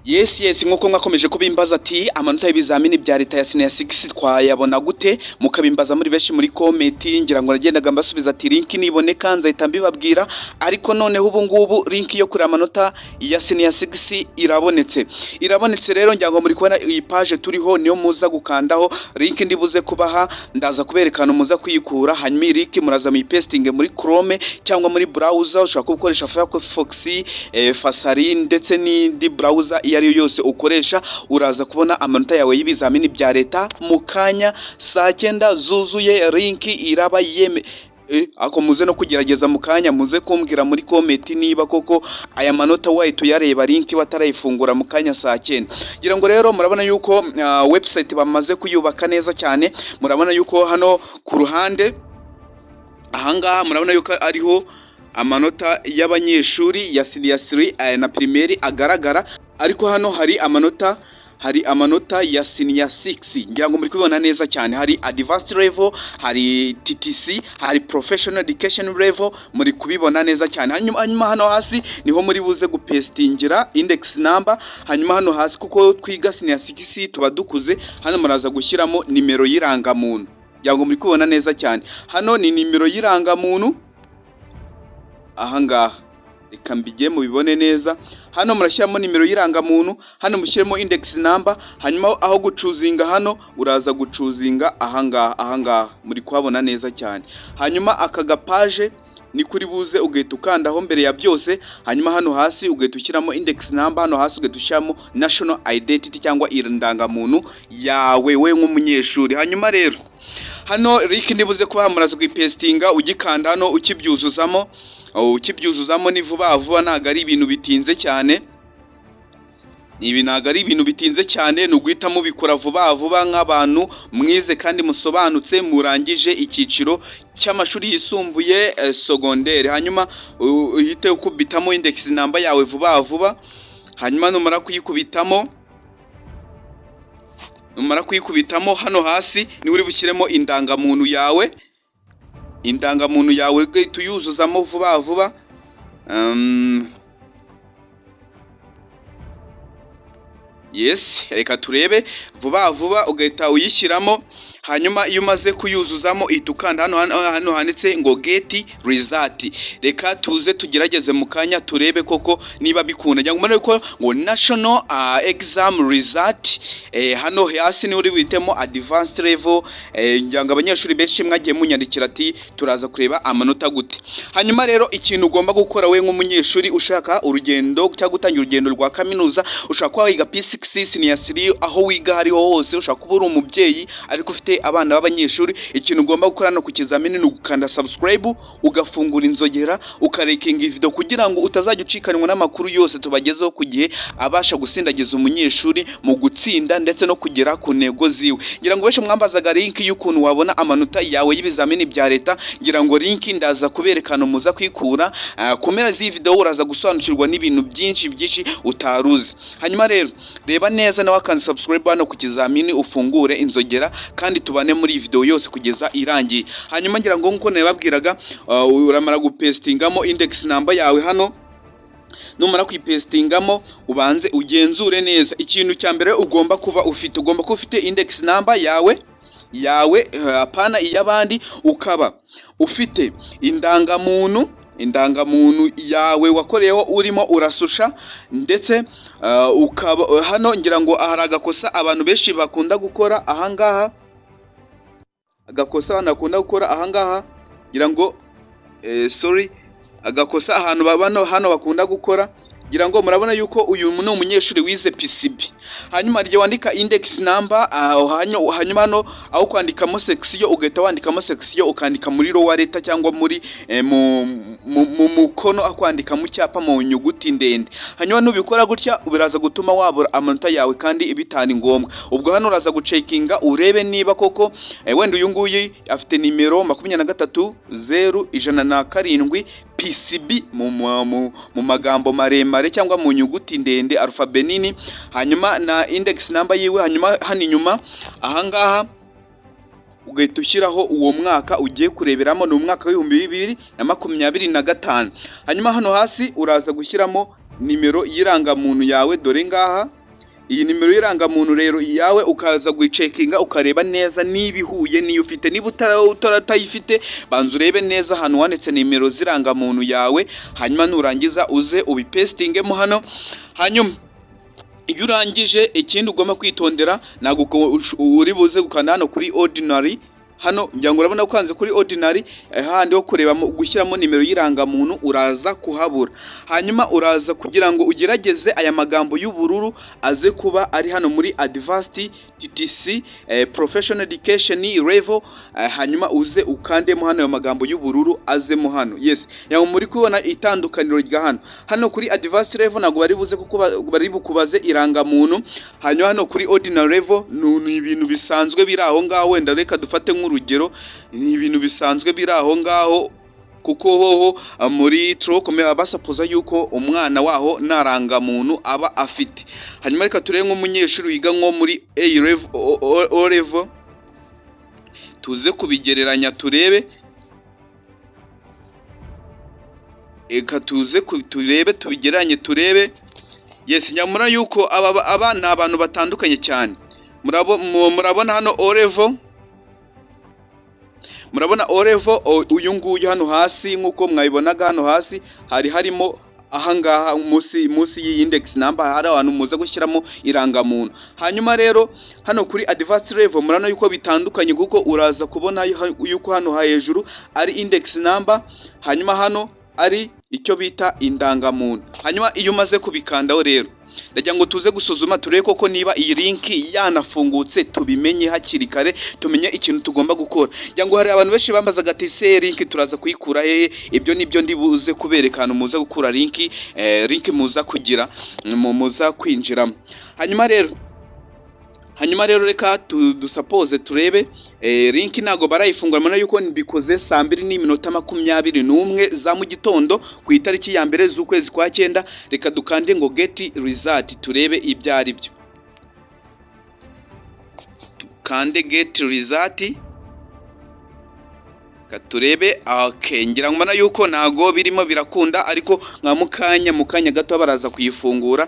Yes, nkuko mwakomeje kubimbaza ati amanota y'ibizamini bya leta ya senior 6 twayabona gute, mukabimbaza muri benshi muri comment. Ngira ngo nagendaga mbasubiza ati link niboneka nzahita mbibabwira, ariko noneho ubu ngubu link yo kureba amanota ya senior 6 irabonetse. Irabonetse rero, ngira ngo muri kubona iyi page turiho, niyo muza gukandaho. Link ndibuze kubaha, ndaza kuberekana muza kuyikura. Hanyuma iyi link muraza muyipastinge muri Chrome cyangwa muri browser ushobora gukoresha, Firefox, Safari ndetse n'indi browser iyo ari yo yose ukoresha. Uraza kubona amanota yawe y'ibizamini bya leta mu kanya saa 9 zuzuye. Link iraba yeme ako muze no kugerageza mu kanya, muze kumbwira muri comment niba koko aya manota wahita uyareba link batarayifungura mu kanya saa 9. Ngira ngo rero murabona yuko website bamaze kuyubaka neza cyane. Murabona yuko hano ku ruhande ahangaha murabona yuko ariho amanota y'abanyeshuri ya senior 3 na primaire agaragara, ariko hano hari amanota ya senior 6. Ngira ngo muri kubibona neza cyane. Hari advanced level, hari TTC, hari professional education level, muri kubibona neza cyane. Hanyuma hano hasi niho muri buze gupastingira index number. Hanyuma hano hasi, kuko twiga senior 6 tuba dukuze, hano muraza gushyiramo nimero y'irangamuntu. Ngira ngo muri kubibona neza cyane. Hano ni nimero y'irangamuntu ahangaha. Reka mbijye mubibone neza. Hano murashyiramo nimero y'irangamuntu, hano mushyiremo index number. Hanyuma aho guchoosinga hano, uraza guchoosinga ahangaha muri kuhabona neza cyane. Hanyuma aka gapage ni kuri buze ugahita ukandaho mbere ya byose. Hanyuma hano hasi ugahita ushyiramo index number, hano hasi ugahita ushyiramo national identity cyangwa indangamuntu yawe we nk'umunyeshuri. Hanyuma rero hano link ndibuze kuba muraza kuyipastinga, ugikanda hano ukibyuzuzamo ni vuba vuba, ntabwo ari ibintu bitinze cyane. Ibi ntabwo ari ibintu bitinze cyane, ni uguhita mubikora vuba vuba nk'abantu mwize kandi musobanutse, murangije icyiciro cy'amashuri yisumbuye, secondaire. Hanyuma uhite ukubitamo index number yawe vuba vuba. Hanyuma numara kuyikubitamo, hano hasi niwe uri bushyiremo indangamuntu yawe. Indangamuntu yawe ugahita uyuzuzamo vuba vuba. Yes, reka turebe vuba vuba, ugahita uyishyiramo. Hanyuma iyo umaze kuyuzuzamo, uhita ukanda hano handitse ngo "Get result". Reka tuze tugerageze mu kanya turebe koko niba bikunda. Ngira ngo mbone ko ngo national exam result, hano hasi niho uri buhitemo advanced level. Ngira ngo abanyeshuri benshi mwagiye munyandikira ati turaza kureba amanota gute? Hanyuma rero ikintu ugomba gukora we nk'umunyeshuri ushaka urugendo cyangwa gutangira urugendo rwa kaminuza, ushobora kuba wiga P6, senior 3, aho wiga hariho hose, ushobora kuba uri umubyeyi ariko ufite abana b'abanyeshuri, ikintu ugomba gukora hano ku kizamini ni ugukanda subscribe, ugafungura inzogera, ukalikinga video kugira ngo utazajya ucikanwa n'amakuru yose tubagezeho ku gihe, abasha gusindagiza umunyeshuri mu gutsinda ndetse no kugera ku ntego ziwe. Ngira ngo benshi mwambazaga link y'ukuntu wabona amanota yawe y'ibizamini bya leta. Ngira ngo link ndaza kuberekana muza kwikura ku mpera z'iyi video. Uraza gusobanukirwa n'ibintu byinshi byinshi utaruzi. Hanyuma rero reba neza nawe wakanze subscribe hano ku kizamini, ufungure inzogera kandi tubane muri iyi video yose kugeza irangiye. Hanyuma ngira ngo nkuko nabibabwiraga, uramara gupastingamo index number yawe hano. Numara kuyipastingamo, ubanze ugenzure neza. Ikintu cya mbere ugomba kuba ufite index number yawe, apana iy'abandi, ukaba ufite indangamuntu yawe wakoreyeho urimo urasusha, ndetse ukaba hano ngira ngo hari agakosa abantu benshi bakunda gukora ahangaha. Agakosa abantu bakunda gukora ahangaha, ngira ngo sorry, agakosa ahantu hano bakunda gukora, ngira ngo murabona yuko uyu ni umunyeshuri wize PCB. Hanyuma igihe wandika index number, hanyuma hano aho kwandikamo section ugahita wandikamo section, ukandika muri lower letter cyangwa muri mu mukono, aho kwandika mu cyapa mu nyuguti ndende. Hanyuma nubikora gutya, biraza gutuma wabura amanota yawe kandi bitari ngombwa. Ubwo hano uraza gucheckinga urebe niba koko wenda uyu nguyu afite nimero 230 107 PCB mu magambo maremare cyangwa mu nyuguti ndende, alphabet nini, hanyuma na index number yiwe. Hanyuma hano inyuma ahangaha ugahita ushyiraho uwo mwaka ugiye kureberamo, ni umwaka w'2025. Hanyuma hano hasi uraza gushyiramo nimero y'irangamuntu yawe, dore ngaha. Iyi nimero y'irangamuntu rero yawe ukaza guyicekinga, ukareba neza niba ihuye n'iyo ufite. Niba utayifite, banza urebe neza ahantu wanditse nimero z'irangamuntu yawe, hanyuma nurangiza uze ubipesitingemo hano. Hanyuma iyo urangije, ikindi ugomba kwitondera, ntabwo uri buze gukanda hano kuri ordinary. Hano ngira ngo urabona ko ukanze kuri ordinary, hahandi ho kurebamo gushyiramo nimero y'irangamuntu, uraza kuhabura. Hanyuma uraza kugira ngo ugerageze aya magambo y'ubururu aze kuba ari hano muri advanced TTC, professional education level, hanyuma uze ukandemo hano, ayo magambo y'ubururu azemo hano. Yes, yawe muri kubona itandukaniro rya hano. Hano kuri advanced level ntabwo bari buze kuko bari bukubaze irangamuntu. Hanyuma hano kuri ordinary level ni ibintu bisanzwe biri aho ngaho. Wenda reka dufate nk'urugero, ni ibintu bisanzwe biri aho ngaho, kuko hoho muri tronc commun basapoza yuko umwana waho nta rangamuntu aba afite. Hanyuma reka turebe nk'umunyeshuri wiga nko muri A level, O level, tuze kubigereranya turebe. Reka tuze turebe, tubigereranye turebe. Yes, nyamara yuko aba ni abantu batandukanye cyane. Murabona hano O level, murabona O level, uyu nguyu hano hasi, nk'uko mwabibonaga hano hasi hari harimo ahangaha munsi y'iyi index number hari abantu muza gushyiramo irangamuntu. Hanyuma rero hano kuri advanced level murabona yuko bitandukanye, kuko uraza kubona yuko hano hejuru ari index number, hanyuma hano ari icyo bita indangamuntu. Hanyuma iyo umaze kubikandaho rero, ndagira ngo tuze gusuzuma turebe koko niba iyi link yanafungutse, tubimenye hakiri kare, tumenye ikintu tugomba gukora. Ngira ngo hari abantu benshi bambazaga ati: "Se link turaza kuyikura hehe?" Ibyo nibyo ndi buze kubereka ahantu muza gukura link, link muza kugira muza kwinjiramo. Hanyuma rero reka dusapoze turebe, link ntabwo barayifungura. Murabona yuko mbikoze saa 2:21 za mu gitondo ku itariki ya 1 z'ukwezi kwa 9. Reka dukande ngo get result, turebe ibyo ari byo. Dukande get result, reka turebe. Okay, ngira ngo mbona yuko ntago birimo birakunda, ariko nka mukanya gato baraza kuyifungura.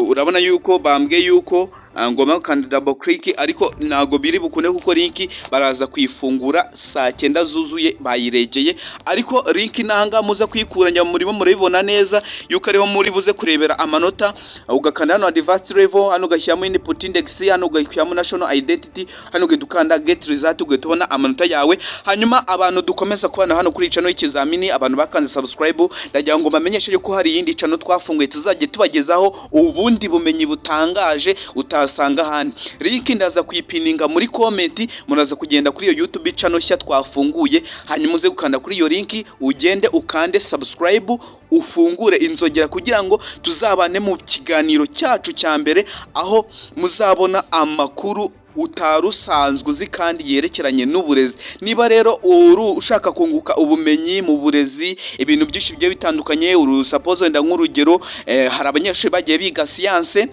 Urabona yuko bambwiye yuko ngomba gukanda double click, ariko ntago biri bukunde kuko link baraza kuyifungura saa 9 zuzuye, bayiregeye. Ariko link nanga muza kuyikura, njya murimo murabibona neza yuko ariho muri buze kurebera amanota. Ugakanda hano advanced level, hano ugashyiramo input index, hano ugashyiramo national identity, hano ugahita ukanda get result, ugahita ubona amanota yawe. Hanyuma abantu dukomeza kubana hano kuri channel y'ikizamini, abantu bakanze subscribe, ndagira ngo bamenyeshe yuko hari iyindi channel twafunguye tuzajya tubagezaho ubundi bumenyi butangaje utasanga ahandi. Link ndaza kuyipininga muri comment, muraza kugenda kuri iyo YouTube channel nshya twafunguye, hanyuma uze gukanda kuri iyo link, ugende ukande subscribe, ufungure inzogera kugira ngo tuzabane mu kiganiro cyacu cya mbere, aho muzabona amakuru utari usanzwe uzi kandi yerekeranye n'uburezi. Niba rero uri ushaka kunguka ubumenyi mu burezi, ibintu byinshi bigiye bitandukanye, urusapozo wenda nk'urugero, hari abanyeshuri bagiye biga siyanse,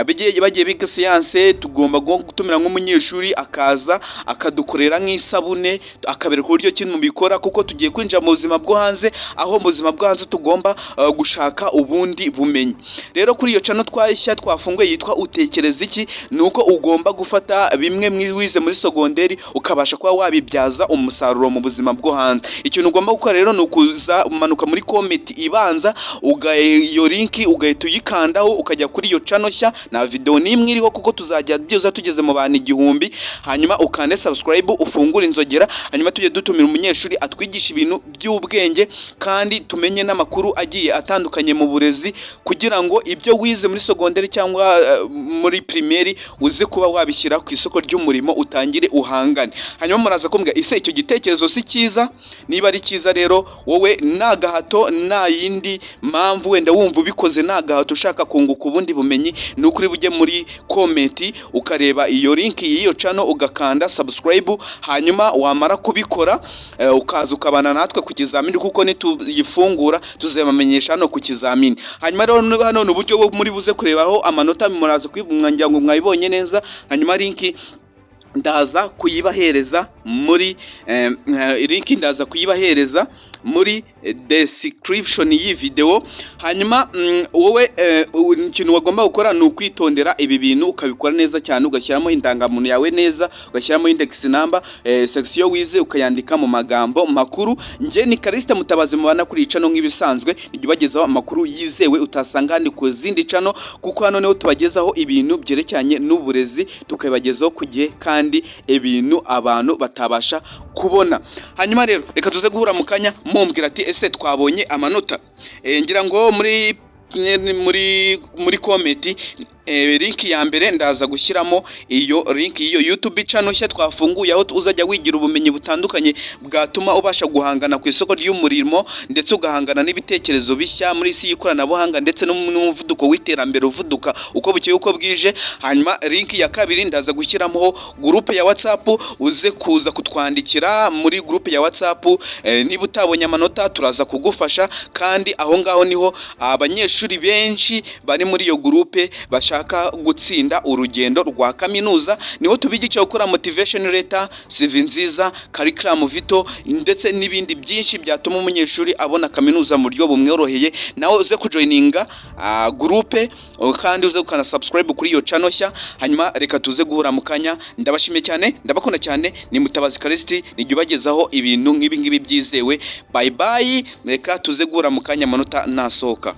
bagiye biga siyanse, tugomba gutumira nk'umunyeshuri akaza akadukorera nk'isabune, akabereka uburyo ki mubikora, kuko tugiye kwinjira mu buzima bwo hanze, aho mu buzima bwo hanze tugomba gushaka ubundi bumenyi. Rero kuri iyo channel twashya twafunguye yitwa Utekereza Iki, ni uko ugomba gufata bimwe wize muri sogonderi ukabasha kuba wabibyaza umusaruro mu buzima bwo hanze. Ikintu ugomba gukora rero ni ukuza umanuka muri comment ibanza, iyo link ugahita uyikandaho, ukajya kuri iyo channel nshya. Nta video n'imwe iriho, kuko tuzajya byiza tugeze mu bantu 1000. Hanyuma ukande subscribe, ufungure inzogera, hanyuma tujye dutumira umunyeshuri atwigisha ibintu by'ubwenge kandi tumenye n'amakuru agiye atandukanye mu burezi, kugira ngo ibyo wize muri sogonderi cyangwa muri primaire uze kuba wabishyira ku isoko ry'umurimo, utangire uhangane. Hanyuma muraza kumbwira: "Ese icyo gitekerezo si cyiza?" Niba ari cyiza rero, wowe nta gahato, nta yindi mpamvu, wenda wumva ubikoze nta gahato, ushaka kunguka ubundi bumenyi, ni ukuri bujye muri comment ukareba iyo link y'iyo channel, ugakanda subscribe. Hanyuma wamara kubikora, ukaza ukabana natwe ku kizamini, kuko nituyifungura tuzabamenyesha hano ku kizamini. Hanyuma rero hano ni uburyo bwo muri buze kurebaho amanota, muraza kwibumwangira ngo mwabibonye neza. Hanyuma link ndaza kuyibahereza. muri link ndaza kuyibahereza muri description y'iyi video. Hanyuma wowe ikintu wagomba gukora ni ukwitondera ibi bintu, ukabikora neza cyane, ugashyiramo indangamuntu yawe neza, ugashyiramo index number, section wize ukayandika mu magambo makuru. Njye ni Karista Mutabazi mubana kuri channel. Nk'ibisanzwe nijya ubagezaho amakuru yizewe utasanga handi ku zindi channel, kuko hano niho tubagezaho ibintu byerekeranye n'uburezi, tukabibagezaho ku gihe kandi ibintu abantu batabasha kubona. Hanyuma rero reka tuze guhura mu kanya mumbwira ati: "Ese twabonye amanota?" Ngira ngo muri comment, link ya mbere ndaza gushyiramo iyo link y'iyo YouTube channel nshya twafunguye, aho uzajya wigira ubumenyi butandukanye bwatuma ubasha guhangana ku isoko ry'umurimo, ndetse ugahangana n'ibitekerezo bishya muri isi y'ikoranabuhanga, ndetse n'umuvuduko w'iterambere uvuduka uko bukeye uko bwije. Hanyuma link ya kabiri ndaza gushyiramo groupe ya WhatsApp, uze kuza kutwandikira muri groupe ya WhatsApp. Niba utabonye amanota turaza kugufasha, kandi aho ngaho niho abanyeshuri benshi bari muri iyo groupe bashaka gutsinda urugendo rwa kaminuza, niho tubigisha gukora motivation letter, CV nziza, curriculum vitae, ndetse n'ibindi byinshi byatuma umunyeshuri abona kaminuza mu buryo bumworoheye. Nawe uze kujoininga groupe kandi uze ukana subscribe kuri iyo channel nshya. Hanyuma reka tuze guhura mu kanya. Ndabashimiye cyane, ndabakunda cyane. Ni Mutabazi Callixte, nijya ubagezaho ibintu nk'ibi ngibi byizewe. Bye bye, reka tuze guhura mu kanya amanota nasohoka.